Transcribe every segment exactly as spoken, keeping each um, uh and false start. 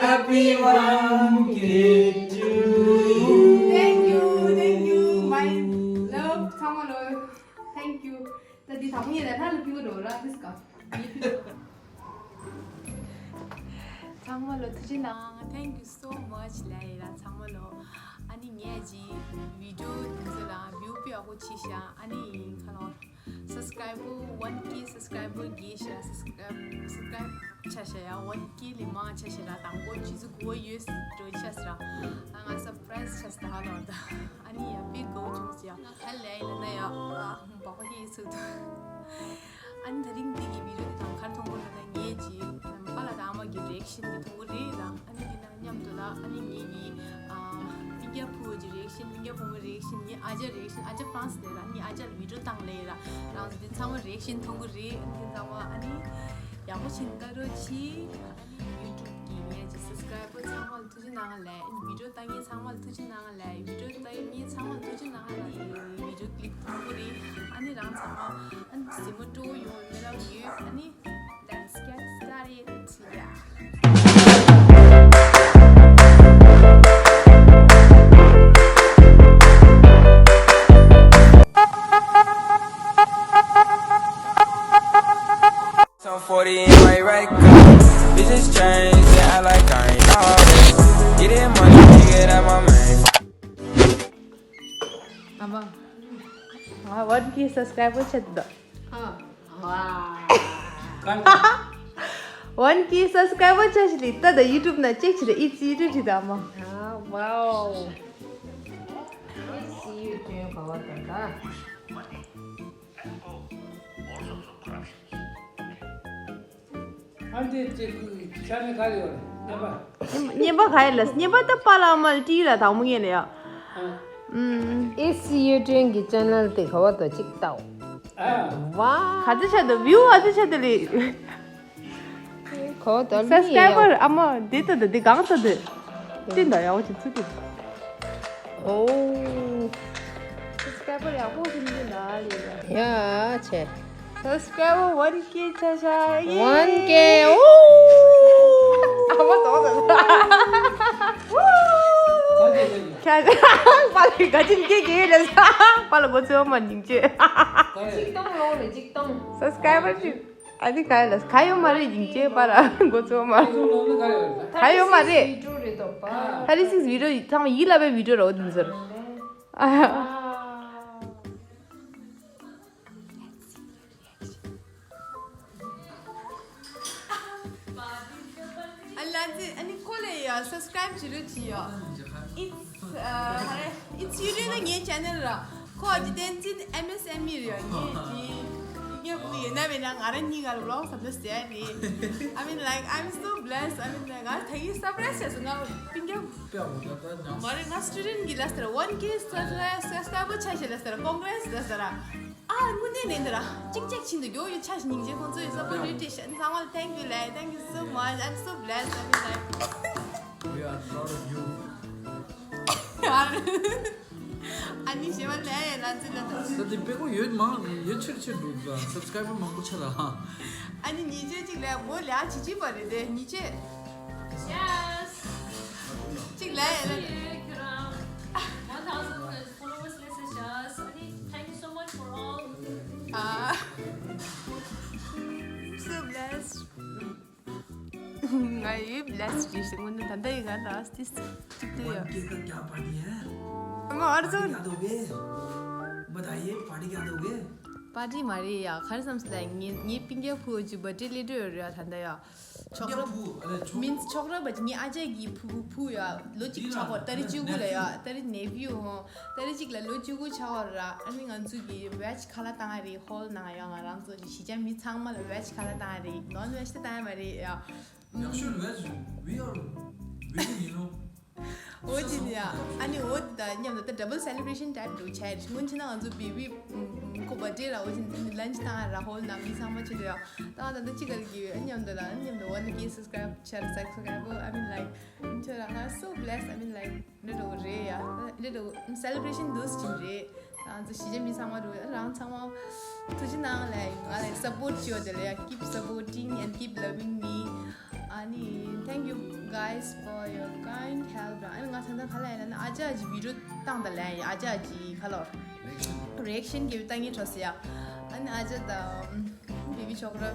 Happy one K to you. Thank you, thank you, my love. ཚང་མ་ལོ། Thank you. ད་འདི་དང་པོ་ཡིན་ལ་ལྷ་ལ་ཕི་གོ་འགྲོ་ར་ཕི་སི་ཀ། ཚང་མ་ལོ་ཐུགས་རྗེ་གནང་། Thank you so much ལ་ཡིན་ལ་ཚང་མ་ལོ། ཨ་ནི་ངས་ཀྱི་བི་ཌིའོ་འདི་ཚོ་ལ་བིའུ་པི་ཡག་པོ་བྱས་ཤག་ཨ་ནི་ཁ་ལོ། སབ་སི་ཀ་རའི་བར་ཝན་ཀེ་སབ་སི་ཀ་རའི་བར་རྒྱས་ཤག་སབ་སི་ཀ་རའི་བར་སབ་སི་ཀ་རའི་བར་ཆགས་ཤག་ཡ། ཝན་ཀེ་ལས་མང་ཆགས་ཤག་ལ། དང་པོ་ཆུ་ཚོད་དགུ་པ་ཡོལ་འགྲོ་ཆགས་ཤག་ལ། ང་སར་པ་རའི་ཛི་ཆགས་ཤག་ད་ཧ་ལོ་ད། ཨ་ནི་ཡ་པི་གོ་བྱུང་ཤག་ང་ག་ལས་ཡིན་ལ་ན་ཡ་བག་ཧེ་ཚུགས་འདུག་ཨ་ནི་ད་རིང་འདི་གི་བི་ཌིའོ་འདི་དང་ག་རེ་མཐོང་གི་ཡོད་ལབ་ན། ངས་ཀྱི་པཱ་ལགས་དང་ཨ་མ་གི་རི་ཨེག་ཤན་འདི་མཐོང་གི་རེད་ལ། ཨ་ནི་འདི་ན་མཉམ་དུ་ལ་ཨ་ནི་ངེད་ཀྱི་ཨ་སྤུན་ཀྱག་ཕྲུ་གུ་གི་རི་ཨེག་ཤན། སྤུན་ཀྱག་བུ་མོ་རི་ཨེག་ཤན། ངའི་ཨ་ཅག་རི་ཨེག་ཤན། ཨ་ཅག་ཧྥ་རན་སི་ནས་ར། ངའི་ཨ་ཅག་ལ་བི་ཌིའོ་བཏང་ལེ་ར། རང་ཚོ་འདི་ཚང་མ་རི་ཨེག་ཤན་མཐོང་གི་རེད། འདི་ཚང་མ་ཨ་ནི་ཡག་པོ་བྱེད་ཀ་རོ་ཆི། ཨ་ནི་ཡུ་ཊུབ་གི་ངའི་ཅིག་སབ་སི་ཀ་རའི་བར་ཚང་མ་ལ་ཐུགས་རྗེ་གནང་ལེ། ཨ་ནི་བི་ཌིའོ་ལྟ་མཁན་ཚང་མ་ལ་ཐུགས་རྗེ་གནང་ལེ། བི་ཌིའོ་ལྟ་མཁན་ཚང་མ་ལ་ཐུགས་རྗེ་གནང་ལེ། ཨ་ནི་བི་ཌིའོ་ཀི་ལིབ་མཐོང་གི་རེད། ཨ་ནི་རང་ཚང་མ་ཨ་ནི་གཟིགས་མོ་སྤྲོ་བོ་ཡོང་བའི་སྨོན་ལམ་ཡོད། ཨ་ནི Let's get started. Yeah. Some forty in my right car. Bitches change, they act like I ain't all this. Get it money, get it out my mind. ཨ་མ། ང་ཝན་ཀེ་སབ་སི་ཀ་རའི་བར་ཆགས་འདུག་ཨ། ཝན་ཀེ་སབ་སི་ཀ་རའི་བར་ཆགས་ཤིག་ལི་ད་ད་ཡུ་ཊུབ་ན་ཅེག་བྱེད་དང་། It's YouTube བྱེད་དང་ཨ་མ། ཨ། Wow. It's YouTube ག་བ་ད་ད། ཨ་འདི་ཅིག་ཤ་ནི་ག་ཡོད་རེད་ཉན་པ། ཉན་པ་ག་ཡོད་ལ་ཉན་པ་ད་པཱ་ལགས་ཨ་མ་ལ་ཏི་ལ་དང་མོ་ངེད་ལ་ཡ། ཨ། ཨུམ། ཨེ་སི་ཡུ་ཊུན་གི་ཆེ་ནལ་དེ་ག་བ་དོ་ཅིག་ལྟའོ། ཨ། ཝ། ག་ཚོད་ཆགས་འདུག་བིའུ་ག་ཚོད་ཆགས་འདུག་ལི། ག་བ་དོ་ལི་ཡ། སབ་སི་ཀ་རའི་བར་ཨ་མ་དེ་ལྟ་འདུག་དེ་གང་ལྟ་འདུག་ཏི་འདྲ་ཡག་པོ་ཅིག་ཚུད་དེ། ཨོ། སབ་སི་ཀ་རའི་བར་ཡག་པོ་ཅིག་འདུག་ལ་ལི་ལ། ཡ་ཆེ། སབ་སི་ཀ་རའི་བར་ཝན་ཀེ་ཆགས་ཤག་ཡེ། ཝན་ཀེ། ཨོ། ཨ་མ་དོག་དོག་ཁྱ་ཁྱ་པཱ་ལགས་ག་ཅིག་སྐད་སྐྱེ་ལ་ས། པཱ་ལགས་མགོ་ཚོས་མ་སྙིང་རྗེ། གཅིག་སྟོང་ལོངས་རེད་གཅིག་སྟོང་། སབ་སི་ཀ་རའི་བར་ཅིག་ཨ་ནི་ག་ཡོད་ལ་ག་ཡོད་མ་རེད་སྙིང་རྗེ་པཱ་ལགས་མགོ་ཚོས་མ། ག་ཡོད་མ་རེད། བི་ཌིའོ་རེད་དོ་པ། ཐ་རི་སིག་བི་ཌིའོ་ཚང་མ་ཡིད་ལ་བའི་བི་ཌིའོ་ར་འོ་དེ་ཚོར། ཨ། ཨ་ལ་ཙི་ཨ་ནི་ཁོ་ལ་ཡ་སབ་སི་ཀ་རའིབ་བྱེད་རོགས་བྱེད་ཡ། It's ཨ་ཧ་རེ། It's you རེད་ན་ངའི་ཆེ་ནལ་ར། ཁོ་ཨ་ཇི་བསྟན་འཛིན་ཨེམ་ཨེས་ཨེམ་ཨི་རེད་ཡ། ངའི་ཅི་ཡིན་ཡ་བུ་ཡིན་ན་མེད་ན་ང་རང་གཉིས་ཀ་ལ་བི་ལོག་བཟོ་འདྲ་ཟེར་ཡ་རེད། I mean like I'm so blessed. I mean like ང་ད་གིན་སར་པ་རའིཛ་བྱས་སོང་། ང་སྤུན་ཀྱག་དཔེ་ཡག་པོ་འདུག་ད་ཉམས། མ་རེད། ང་སི་ཊུ་ཌེན་ཊི་གི་ལ་ཟེར་ཝན་ཀེ་སབ་སི་ཀ་རའིབ་ཆགས་ཤག་ལ་ཟེར། ཀོང་གི་རེ་སི་ལ་ཟེར། ཨ་དངོས་གནས་ནས་འདི་ར་གཅིག་ཅིག་ཕྱིན་དུ་ཡོད་ཡོད་ཆ་ཞིག་སྙིང་རྗེ། ཁོང་ཚོ་ཡི་སབ་པོར་ཊི་ཡོད་དེ་ཤ་ཚང་མ་ལ་thank you ལབ། Thank you so much. I'm so blessed. I mean like We are proud of you. ཨ་ནི་ཞེ་བ་ལས་ལ་ཚིག་ལ་ད། ད་དེ་དཔེ་ཁོ་ཡོད་མང་ཡོད་ཆེར་ཆེར་འདུག་ག་སབ་སི་ཀ་རའི་བར་མང་པོ་ཆགས་ལ། ཨ་ནི་ཉིས་བརྒྱ་གཅིག་ལས་མོ་ལས་ཇི་ཇི་པ་རེད་དེ་ཉིས་བརྒྱ། Yes. གཅིག་ལས་ཡ་ལ། One thousand followers ལས་ཟེར་ཤག་ཨ་ནི་thank you so much for all. ཨ། So blessed. ང་ཡི་བི་ལེ་སི་ཌི་ཞིག་དངོས་གནས་ད་ལྟ་ཡི་ང་ལ་སྟི་སྟི་སྟི་ཡ། ཨ་མ་ཨར་ཙོ། པར་ཊི་མ་རེད་ཡ། ག་རེ་བསམ་སོང་ལ་ངའི་ངའི་སྤུན་ཀྱག་ཕུ་བོ་ཅིག་བར་ཐི་ཌེ་སླེབས་འགྲོ་ཡོད་རེད་ཡ་ད་ལྟ་ཡ། ཆོག་ར། མིན་ཆོག་ར་བ་ཅིག་ངའི་ཨ་ཅག་གི་ཕུ་བོ་ཕུ་ཡ་ལོ་གཅིག་ཆགས་པ་ཏ་རིག་བཅུ་དགུ་ལ་ཡ་ཏ་རིག་ནེ་ཕིའུ་ཧོ། ཏ་རིག་གཅིག་ལ་ལོ་བཅུ་དགུ་ཆགས་པ་ར། ཨ་ནི་ང་ཚོ་གི་བེཇ་ཁ་ལག་བཏང་ཡ་རེད། ཧོལ་ནང་ཡ་ང་རང་ཚོ་གི་གཞིས་ཆགས་མི་ཚང་མ་ལ་བེཇ་ཁ་ལག་བཏང་ཡ་རེད། ནོན་བེཇ་ད་བཏང་ཡ་མ་རེད་ཡ། ཡག་ཤོས་བེཇ། We are vegan, you know. འོ་ཅི་ནི་ཡ། ཨ་ནི་འོ་ད་མཉམ་དུ་ད་ཌབ་བལ་སེ་ལེ་བྷ་རེ་ཤན་ཊའིབ་འདྲ་བྱས་རེད། སྔོན་ཆད་ན་ང་ཚོ་བེ་བི་ཁོ་བར་ཐི་ཌེ་ར་འོ་ཅི་ནི་ལན་ཆི་བཏང་ཡ་ར་ཧོལ་ནང་མི་ཚང་མ་ཆེད་དུ་ཡ། ད་ད་ད་ཅི་ག་རེ་གི་མཉམ་དུ་ལ་མཉམ་དུ་ཝན་ཀེ་སབ་སི་ཀ་རའིབ་ཆེ་ར་སབ་སི་ཀ་རའིབ་ཨ་མིན་ལའིཀ་ཆེ་ར་ང་so blessed. I mean like འདྲ་འདྲ་བོ་རེད་ཡ། འདྲ་འདྲ་བོ་སེ་ལེ་བྷ་རེ་ཤན་འདུག་ཅིག་རེད། ང་ཚོ་གཞིས་ཆགས་མི་ཚང་མ་རུ་རང་ཚང་མ་ཐུགས་རྗེ་གནང་ལ་ང་ལ་སབ་པོར་ཊི་བྱེད་ཡོད་དེ་ལ་ཡ། Keep supporting and keep loving me. ཨ། ཨ་ནི། Thank you guys for your kind help. ཨ་ནི་ང་ད་ལྟ་ག་ལ་ཡིན་ན་ཨ་ཅག་ཅིག་བི་ཌི་ཡོ་བཏང་ད་ལན་ཡིན། ཨ་ཅག་ཅིག་ག་ལ་རི་ཨེག་ཤན་གྱི་བཏང་ངེས་འཕྲོ་ཟེར་ཡ། ཨ་ནི་ཨ་ཅག་དང་བེ་བི་ཆོ་ག་ར་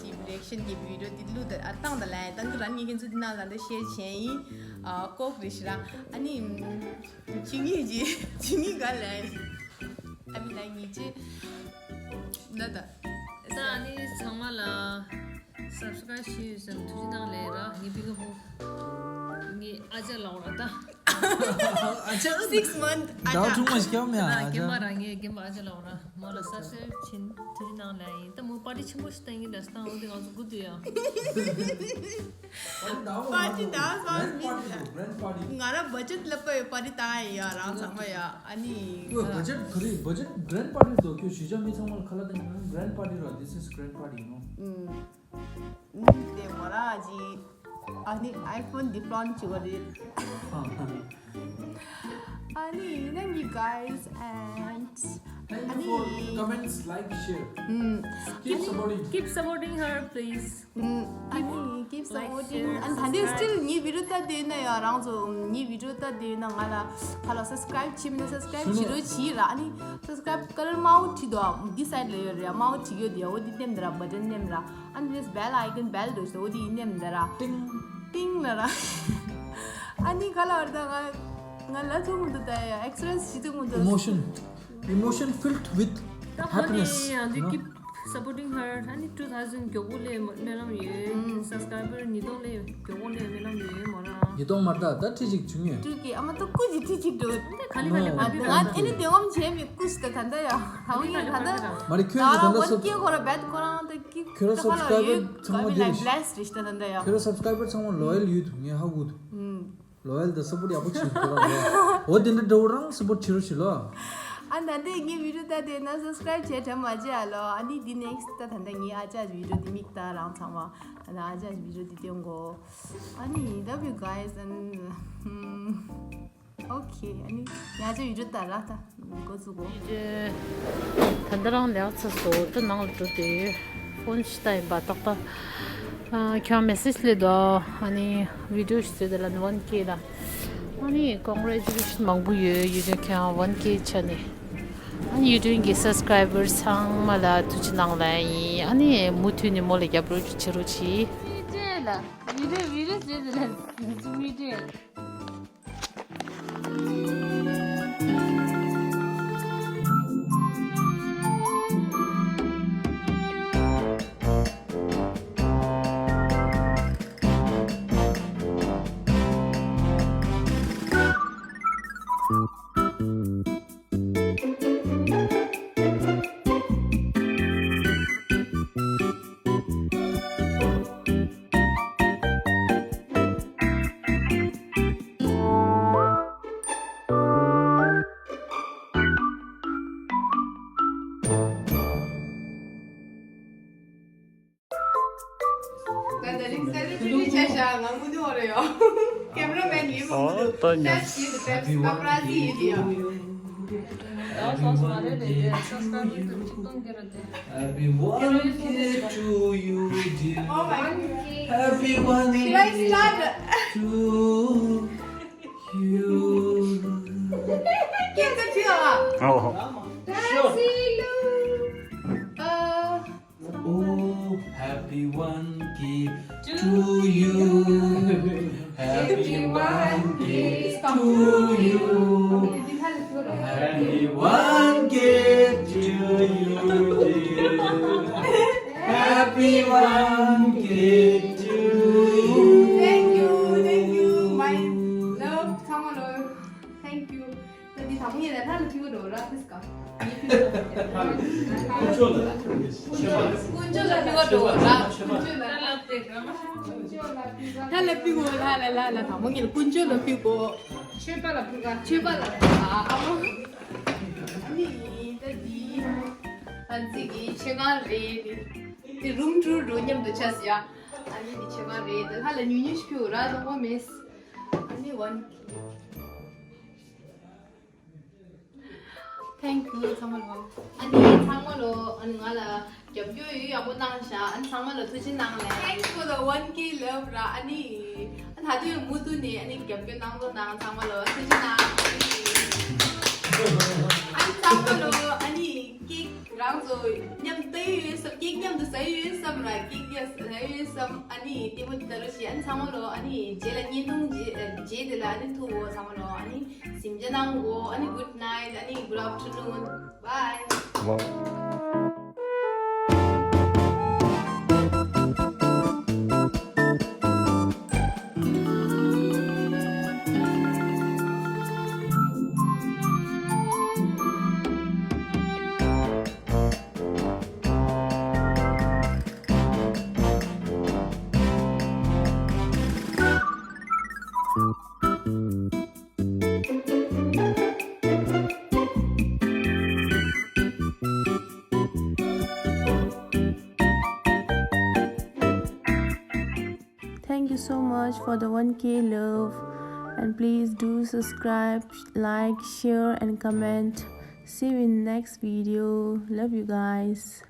གྱི་རི་ཨེག་ཤན་གྱི་བི་ཌི་ཡོ་དེ་བླུགས་ད་ཨ་བཏང་ད་ལན་ཡིན། བཏང་གི་ར་ནི་ངས་ཁྱེད་ཚོ་འདི་ནང་ལ་འདི་ཤེར་བྱས་ཡིན། ཨ་ལྐོག་རེད་ཤི་ར། ཨ་ནི། ཇི་ངེས་ཇི་ཇི་ངེས་ག་ལ་ཡིན། ཨ་མི་ལ་ངེས་ཇི། ན་ད། ད་ཨ་ནི་ཚང་མ་ལ་སབ་སི་ཀ་རའིབ་བྱས་ཡོད་ཟེར་ན་ཐུགས་རྗེ་གནང་ལེ་ར། ངའི་པི་ཀ་བུ་ངའི་ཨ་ཅག་ལགས་ར་ད། ཨ་ཅག Six month ཨ་ད་ཅག་ཐུགས་མ་ཞིག་ཀྱང་མེད། ཨ་ད་ཨ་རྒན་མ་ཅག་ར། ངའི་རྒན་མ་ཨ་ཅག་ལགས་ར། མོ་ལ་སབ་སི་ཀ་རའིབ་བྱིན་ཐུགས་རྗེ་གནང་ལེ་ཡིན། ད་མོ་པར་ཊི་ཆེན་པོ་ཞིག་བཏང་གི་འདྲ་སྟངས་འོ་དེ་ང་ཚོ་སྒུག་དུས་ཡ། པར་ཊི་ད་སང་མི་ང་ར་བ་ཇེཊ་ལབ་པ་ཡོད། པར་ཊི་ད་ཡ་རང་ཚང་མ་ཡ། ཨ་ནི་ཨོ་བ་ཇེཊ་ག་རེ། བ་ཇེཊ་གྷ་རེན་ཌི་པར་ཊི་དོ། ཁྱོད་གཞིས་ཆགས་མི་ཚང་མ་ལ་ཁ་ལག་སྟེར་གི་ཡོད། གྷ་རེན་ཌི་པར་ཊི་ར། This is grand party, you know. ཨུམ། ཨུམ། དེ་མོ་ར་ཅི། ཨ་ནི་ཨའི་ཕོན་ཌི་ཕོན་བྱེད་པ་རེད། ཨ་ནི་ཡིན་ན་ནི་guys and Thank you for comments, like, share. ཨུམ། Keep supporting. Keep supporting her, please. ཨུམ། ཨ་ནི་keep like, supporting. Share, ཨ་ནི་ད་ལྟའི་subscribe. Still ངའི་བི་ཌི་ཡོ་ལྟ་དེ་ན་ཡ་རང་ཚོ་ངའི་བི་ཌི་ཡོ་ལྟ་དེ་ན་ང་ལ་ཧ་ལ་སབ་སི་ཀ་རའིབ་བྱེད་མི་འདུག་སབ་སི་ཀ་རའིབ་བྱེད་རོགས་བྱེད་ར། ཨ་ནི་སབ་སི་ཀ་རའིབ་ཀ་ལར་དམར་པོ་བྲིས་འདུག་འདི་སའིཌ་ལ་ཡོད་རེད། དམར་པོ་བྲིས་ཡོད་དེ་འོ་དེ་ནེམ་འདི་ར། བ་ཊན་ནེམ་ར། ཨ་ནི་དེ་བེལ་ཨའི་ཀོན་བེལ་འདྲ་ཞིག་འོ་དེ་ནེམ་འདི་ར། ཏིང་། ཏིང་ལ་ར། ཨ་ནི་ག་ལ་བར་ད་ང་ང་ལ་ཚོ་མི་འདུག་ད་ཡ་ཨེག་སི་པི་རེ་སི་བྱེད་ཚོ་མི་འདུག Emotion. Emotion filled with ད་ཁོ་ནི་happiness, ཡང་དུ you know? Keep supporting her. ཨ་ནི་two thousand མགྱོགས་པོ་སླེབས་སྨོན་ལམ་ཡོད། སབ་སི་ཀ་རའི་བར་ཉིས་སྟོང་སླེབས་མགྱོགས་པོ་སླེབས་སྨོན་ལམ་ཡོད་མོ་རང་། ཉིས་སྟོང་མར་ད་ད་ཁྲི་གཅིག་བྱུང་ངས། ཀྲུག་གི་ཨ་མ་ཏོ་ཀུ་ཅི་ཁྲི་གཅིག་འགྲོ། འདི་ག་ལི་ག་ལི་ནོ། ཕར་འདི་ང་རང་ཨ་ནི་དེ་ངོམ་བྱས་མི་ཀུ་ཤི་ད་ད་ད་ཡ། ཧ་ཝི་ད་ད་ད་ད། མ་རེད་ཁྱོད་ད་ད་ད་ཝན་སབ་ཀེ་ཁོ་ར་བེད་ཁོ་རང་ད་ཀི་ཁྱོད་ར་ད་ཁ་ལ་སབ་སི་ཀ་རའི་བར་ཚང་མ་ཨ་མི་ལའིག་དེ་རེད། བི་ལེ་སི་རེད་ད་ད་ཡ། ཁྱོད་ར་སབ་སི་ཀ་རའི་བར་ཚང་མ་ལོ་ཡལ་ཡོད་འདུག་ངས་ཧ་གོ་འདུག་ཨུམ། ལོ་ཡལ་དང་སབ་པོར་ཊི་ཡག་པོ་བྱེད་དགོས་ར་ལོ། འོ་དེ་འདྲ་འདྲ་བོ་རང་སབ་པོར་ཊི་བྱེད་རོགས་བྱེད་ལོ། ཨ་ད་ལྟའི་ངའི་བི་ཌི་ཡོ་ལྟ་དེ་ན་སབ་སི་ཀ་རའིབ་བྱས་དྲན་མ་བྱས་ཨ་ལོ། ཨ་ནི་འདི་ནེག་སི་ཊི་ད་ད་ལྟ་ངའི་ཨ་ཅག་གི་བི་ཌི་ཡོ་འདི་མིག་ལྟ་རང་ཚང་མ། ཨ་ད་ཨ་ཅག་གི་བི་ཌི་ཡོ་འདི་སྟོན་གོ། ཨ་ནི་love you guys and ཨོ་ཁེ། ཨ་ནི་ང་ཚོ་བི་ཌི་ཡོ་ལྟ་ར་ད་འགོ་བཙུགས་གོ། ད་ལྟ་རང་ལས་ཚ་སོ་ད་ནང་ལ་འགྲོ་དུས་ཕོན་ཞིག་ལྟ་ཡིན་པ་ཏག་ཏག་ཁྱོད་མེ་སེ་ཇི་སླེབས་འདུག་ཨ་ནི་བི་ཌི་ཡོ་ཞིག་བཟོས་ད་ལ་ནི་ཝན་ཀེ་ལ། ཨ་ནི་ཀོང་གྷི་རེ་ཅུ་ལེ་ཤན་མང་པོ་ཡོད། ཡུ་ཊུབ་ཁྱོད་ཝན་ཀེ་ཆགས་ནས། ཨ་ནི་ཡུ་ཊུབ་གི་སབ་སི་ཀ་རའི་བར་ཚང་མ་ལ་ཐུགས་རྗེ་གནང་ལབ་ཡིན། ཨ་ནི་མུ་མཐུད་ནས་མོ་ལ་རྒྱབ་སྐྱོར་བྱེད་རོགས་གྱིས། བི་ཌི་ཡོ་ལ་བི་ཌི་ཡོ་བི་ཌི་ཡོ་བཟོས་ད་ལ་བི་ཌི་ཡོ། ད་ད་རིང་སེ་ལེ་བྷི་རི་ཊི་ཆགས་ཤག་ང་མུ་ནུ་ཧོ་རེ་ཡོ། ཁེམ་ར་མེན་ཡིན་མུ་ནུ། ད་ཉམས་ཤག་ཤི་ད་པེ་པ་ར་ཛི་ཡིན་ཡོ། ད་སོང་སོང་མ་རེད་དེ་དེ་སོ་སོ་ཡུ་ཊུབ་གཏོང་གི་རེད་དེ། Happy one K to you, dear. Oh my God. Happy one K to you. Can you feel it? Oh. Sure. Oh, happy one K to you. Happy one K to you. Happy one K to you, dear. Happy one K to you. Thank you, thank you, my love, come on, love. Thank you. ད་འདི་དང་པོ་ཡིན་ན་ལྷ་ལ་ཕུལ་བ་འགྲོ་ར་ཕིས་ཀ། ཀུན་སྤྱོད་ལ། ཀུན་སྤྱོད་ལ་ཕུལ་བ་འགྲོ་ར། ཀུན་སྤྱོད་ལ། ལྷ་ལ་ཕུལ་བ། ལྷ་ལ་ལྷ་ལ་དང་པོ་ངས་ཀུན་སྤྱོད་ལ་ཕུལ་གོ། ཆོས་པ་ལ་ཕུལ་ག། ཆོས་པ་ལ་ཕུལ་ག། ཨ་ཨ་མ། ཨ་ནི་ད་འདི་ཧན་ཙི་གི་ཆེ་གང་རེད། དེ་རུམ་ཊུར་འགྲོ་མཉམ་དུ་ཆགས་ཡ། ཨ་ནི་འདི་ཆེ་གང་རེད། ད་ལྷ་ལ་ཉུང་ཉུང་ཞིག་ཕུལ་བ་ར་དང་པོ་མེད། ཨ་ནི་ཝན། Thank you ཚང་མ་ལོ། ཨ་ནི་ཚང་མ་ལོ། ཨ་ནི་ང་ལ་རྒྱབ་སྐྱོར་ཡོད་ཡག་པོ་གནང་ཤག་ཨ་ནི་ཚང་མ་ལ་ཐུགས་རྗེ་གནང་ལེ། Thanks for the one K love ར། ཨ་ནི་ཨ་ད་དུང་མུ་མཐུད་ནས་ཨ་ནི་རྒྱབ་སྐྱོར་གནང་རོགས་གནང་། ཚང་མ་ལོ་ཐུགས་རྗེ་གནང་། ཨ་ནི་ཚང་མ་ལོ། ཨ་ནི་ཀེག་རང་ཚོ་མཉམ་ལྟ་ཡི་ཡོད་བསམ། ཀེག་མཉམ་དུ་ཟ་ཡི་ཡོད་བསམ་ར། ཀེག་ཡ་ཟ་ཡི་ཡོད་བསམ། ཨ་ནི་ལྟད་མོ་འདི་ལྟ་རོགས་ཞེས། ཨ་ནི་ཚང་མ་ལོ། ཨ་ནི་རྗེས་ལ་བརྙན་ཐུང་རྗེས་རྗེས་དེ་ལ་ཨ་ནི་ཐུག་འོ་ཚང་མ་ལོ། ཨ་ནི་གཟིམ་འཇག་གནང་གོ། ཨ་ནི་good night ཨ་ནི་good afternoon bye. Thank you so much for the one K love, and please do subscribe, like, share and comment. See you in next video. Love you guys.